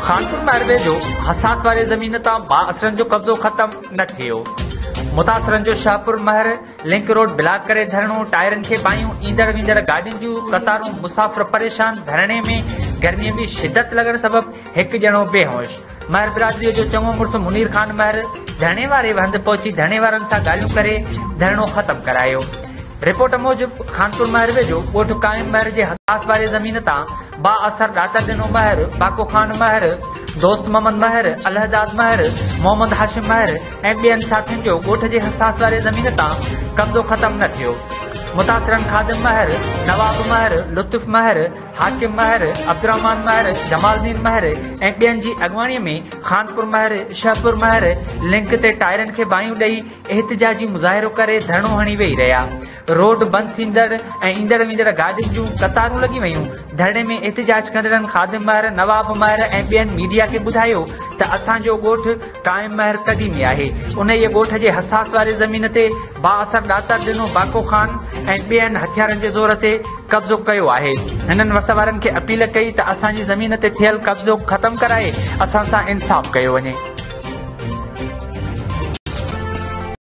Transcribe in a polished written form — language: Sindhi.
خانپور مهر ويجهو حساس واري زمين تان بااثرن جو قبضو ختم نه ٿيو، متاثرن جو شاهپور مهر لنڪ روڊ بلاڪ ڪري ڌرڻو، ٽائرن کي باهيون، ايندڙ ويندڙ گاڏين جون قطارون، مسافر پريشان، ڌرڻي ۾ گرمي ۾ شدت لڳڻ سبب هڪ ڄڻو بيهوش، مهر برادري جو چڱو مڙس منير خان مهر ڌرڻي واري هنڌ پهچي ڌرڻي وارن سان ڳالهيون ڪري ڌرڻو ختم ڪرايو. رپورٽ موجب خانپور مهر ويجهو ڳوٺ قائم مهر جي حساس واري زمين تان بااثر ڏاتر ڏنو مهر، باڪو خان مهر، دوست محمد مهر، الهداد مهر، محمد هاشم مهر ۽ ٻين ساٿين جو ڳوٺ جي حساس واري زمين تان قبضو ختم نه ٿيو. متاثرن خادم مهر، نواب مهر، لطف مهر، حاڪم مهر، عبدالرحمان مهر، جمال الدين مهر ۽ ٻين جي اڳواڻي ۾ خانپور مهر، شهپور مهر لنڪ تي ٽائرن کي باهيون ڏئي احتجاجي مظاهرو ڪري ڌرڻو هڻي ويهي رهيا. روڊ بند ٿيندڙ ۽ ايندڙ ويندڙ گاڏين جون قطارون لڳي ويون. ڌرڻي ۾ احتجاج ڪندڙن خادم مهر، نواب مهر ۽ ٻين ميڊيا کي ٻڌايو ته اسان جو ڳوٺ قائم مهر قديمي آهي، انهيء ڳوٺ جي حساس واري زمين تي بااثر ڏاتر ڏنو باڪو خان ۽ ٻين هٿيارن جي زور تي قبضو ڪيو آهي. هنن وس وارن کي اپيل ڪئي ته اسان جي زمين تي ٿيل قبضو ختم ڪرائي اسان سان انصاف ڪيو وڃي.